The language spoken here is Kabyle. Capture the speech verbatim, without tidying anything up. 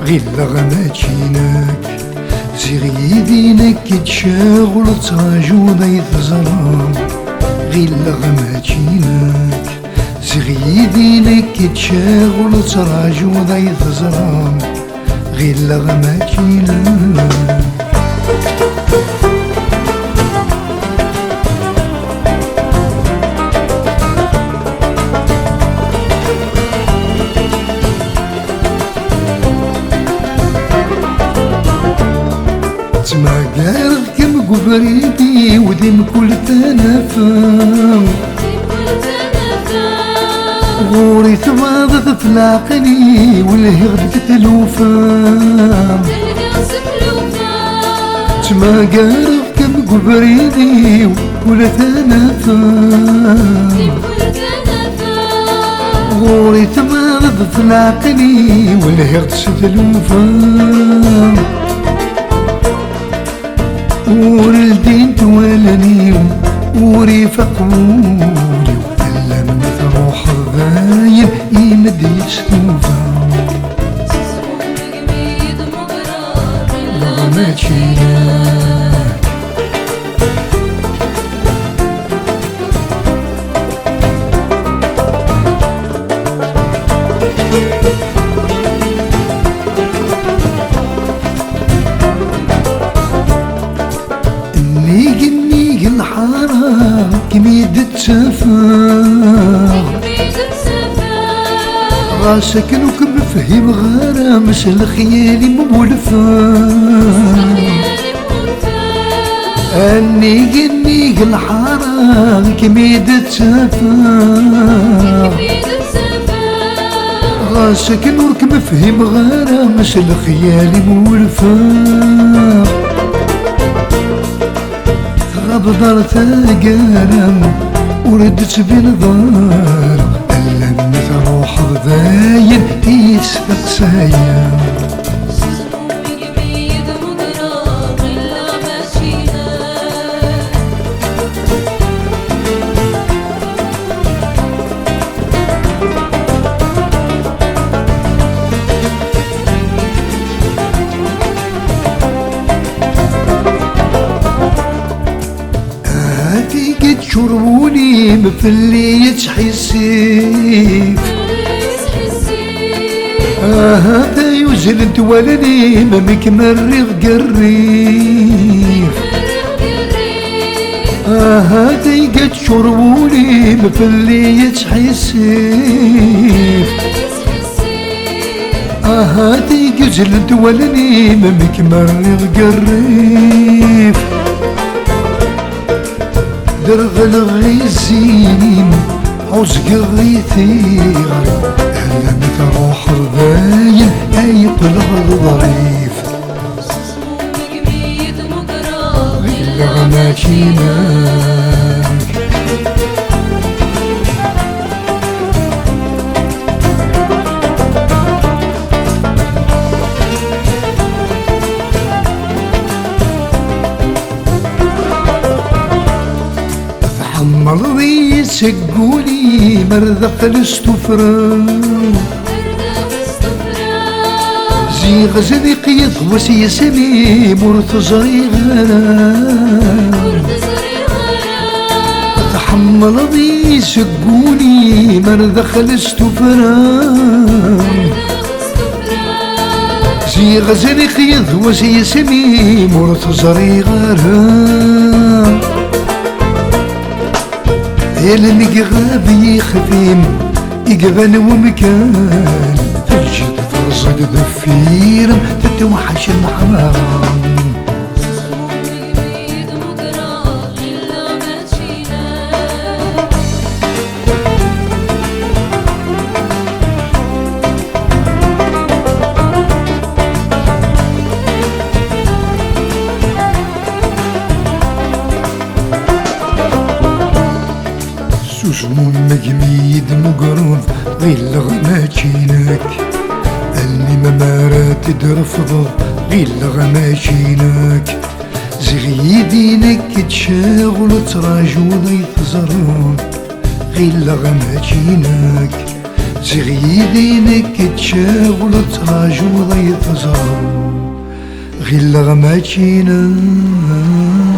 Ɣileɣ mačči inek, ziɣ yid-i nekk i d-caɣul, ttṛajuḍ ay teẓreḍ. Ɣileɣ mačči inek, ziɣ yid-i nekk i d-caɣul, ttṛajuḍ ay teẓreḍ. Ɣileɣ mačči inek. Ttmagareɣ-kem deg ubrid-iw di mkul tanafa. Ɣur-i tbaḍet f leɛqel-iw, lhiɣ-d s tlufa. Ttmagareɣ-kem deg ubrid-iw, kul tanafa. Ɣur-i tbaḍet f leɛqel-iw, lhiɣ-d s tlufa. Ur ldint wallen-iw, ur ifaq wul-iw, alammi truḥeḍ dayen i m-d-yestufa. Neɣ mačči yak? Nnig, nnig lḥara kem-id-ttafeɣ. Ɣas akken ur kem-fhimeɣ ara, s lexyal-im wulfeɣ. A nnig, nnig lḥara kem-id-ttafeɣ. Ɣas akken ur kem-fhimeɣ ara, s lexyal-im wulfeɣ. Tɣabeḍ ar taggara, ur d-tettbineḍ ara, alammi truḥeḍ dayen i yi-testeqsayeḍ. Ahat iga ččur wul-im fell-i yettḥissif. Ahat ay uzzlent wallen-im mi kem-rriɣ deg rrif. Ahat iga ččur wul-im fell-i yettḥissif. Ahat iga uzzlent wallen-im mi kem-rriɣ deg rrif. Derɣleɣ i zzin-im, ɛuzgeɣ i tiɣri, alammi truḥeḍ dayen ay qqleɣ d uḍrif. Ɣileɣ mačči inek. Tḥemmleḍ-iyi seg wul-im ar daxel s tuffra. Ziɣ zdiq yid-s yeslim ur t-ẓriɣ ara. Tḥemmleḍ-iyi seg wul-im ar daxel s tuffra. Ziɣ zdiq yid-s yeslim ur t-ẓriɣ ara. Almi iɣab yixef-im, iban wemkan, teǧǧiḍ terẓeg deffir-m, tetweḥcem ḥaram. Susmem, megmi yi-d-mmugreḍ, ɣileɣ mačči inek. Almi ma ara t-id-refdeḍ, ɣileɣ mačči inek. Ziɣ yid-i inek i d-caɣul, ttrajuḍ ay teẓreḍ, ɣileɣ mačči inek. Ziɣ yid-i nekk i tcaɣleḍ, ttrajuḍ ay teẓreḍ. Ɣileɣ mačči nneɣ.